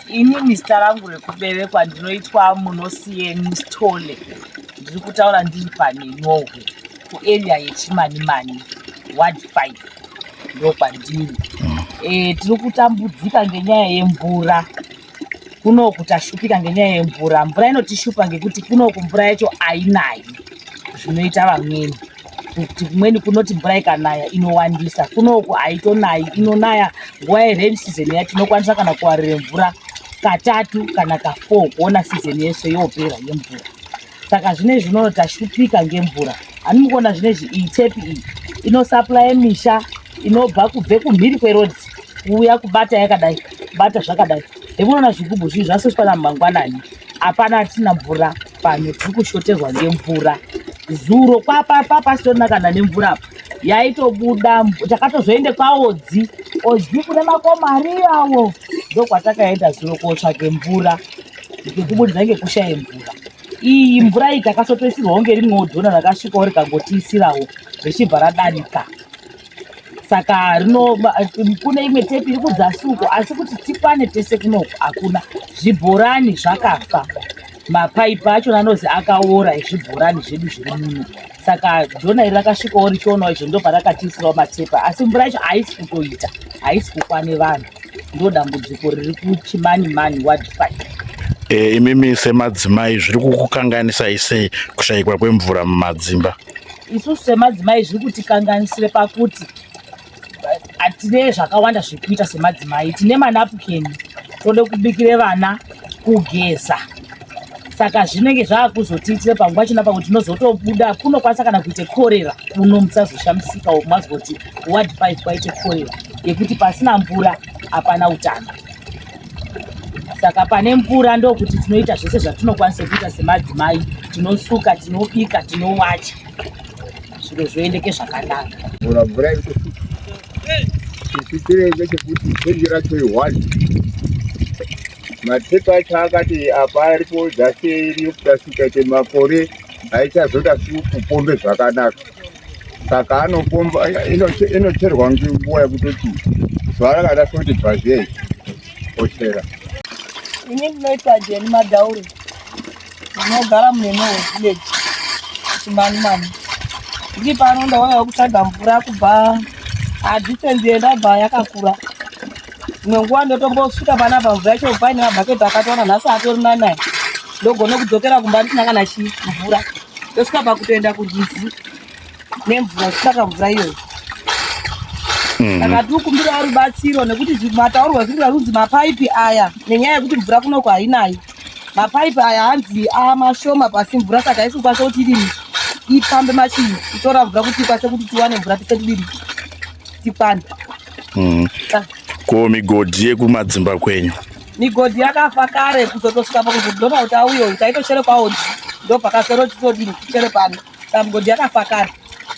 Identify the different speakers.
Speaker 1: Inini zita rangu rekuberekwa ndinoitwa Munosiyeni Sithole. Ndiri kutaura ndiri paNenohwe kuarea yeChimanimani ward 5 ndokwandiri. Tiri kutambudzika ngenyaya yemvura. Kunoku tashupika ngenyaya yemvura. Mvura inotishupa ngekuti kunoku mvura yacho hainayi zvinoita vamweni. Kuti kumweni kunoti mvura ikanaya inowandisa, kunoku haitonayi, inonaya nguva yerain season ya tinokwanisa kana kuwarira mvura katatu kana ka4 kuona season yese yopera yemvura. Saka zvinezvi unono tashupika ngemvura. Hani mukuona zvinezvi iyi tepi iyi inosaplaya misha inobva kubve kumhiri kwerodhi kuuya kubata yakadai, kubata zvakadai. Hemunoona zvigubhu zvinhu zvasoswa namangwanani, hapana atina mvura pano, tiri kushoterwa ngemvura. Zuro kwapasitorina kana nemvura apa yaitobuda, takatozoende kwaOdzi, Odzi kune makomo ari awo, ndokwatakaenda zuro kotsvake mvura ngekubudikidza ngekushaya mvura. Iyi mvura iyi takasotoisirwawo ngerimwewo dhona rakasvikawo rikangotiisirawo richibva radarika. Saka kune imwe tepi iri kudzasi uko, asi kuti tikwane tese kunoku hakuna. Zvibhorani zvakafa, mapaipi achona anozi akaora ezvibhorani zvedu zviri muno. Saka dhona iri rakasvikawo richionawo izvo ndoparakatiisirawo matepa, asi mvura yacho haisi kutoita, haisi kukwane vanhu. Ndo dambudziko riri kuChimanimani ward 5.
Speaker 2: Imimi semadzimai zviri kukukanganisai sei kushayikwa kwemvura mumadzimba?
Speaker 1: Isusu semadzimai zviri kutikanganisire pakuti hatine zvakawanda zvekuita semadzimai. Tine manapukeni, tode kubikire vana, kugeza. Saka zvinenge zvaakuzotiitire panguva chona pakuti tinozotobuda kunokwanisa kana kuite korera kuno, musazoshamisikawo mazoti ward 5 kwaite korera yekuti pasina mvura hapana utano. Saka pane mvura ndokuti tinoita zvese zvatinokwanisa kuita semadzimai, tinosuka, tinobika, tinowacha, zviro zvoendeke zvakanaka.
Speaker 3: Mvura iri kusvika chisvikire ngechekuti tengi racho ihwani, matepi acho akati apa aripo dzasi iriyo kudasvika ite makore haichazoda kupombe zvakanaka. Saka anopomba inocherwa nguva yekutoti zuva rakada kuti bvazei ochera.
Speaker 4: Ini ndinoitwa Jeni Madhauri, ndinogara muNenohwe village, Chimanimani. Ndiri pano ndauyawo kutsvaga mvura kubva distance yendabva yakakura. Imwe nguva ndotombosvika panapa mvura yacho paine mabhaketi akatowana, nhasi atori nani, ndogona kudzokera kumba ndisina kana chii mvura. Ndosvika pakutoenda kurwizi nemvura kutsvaka mvura iyoyo. Saka tiri kukumbirawo rubatsiro nekuti mataurwa zviri kunzi mapaipi aya, nenyaya yekuti mvura kunoko hainayi, mapaipi aya hanzi amashoma pasi mvura, saka haisi kukwanisa kuti idini ipambe machii itora mvura kuti ikwanise kuti tiwane mvura tise tidini tikwane.
Speaker 2: Ko migodhi yekumadzimba kwenyu?
Speaker 4: Migodhi yakafa kare, kuzotosvika pakuzodhona kuti auye uyu taitochere kwaOdzi, ndopakasero titodini tichere pano. Saka migodhi yakafa kare.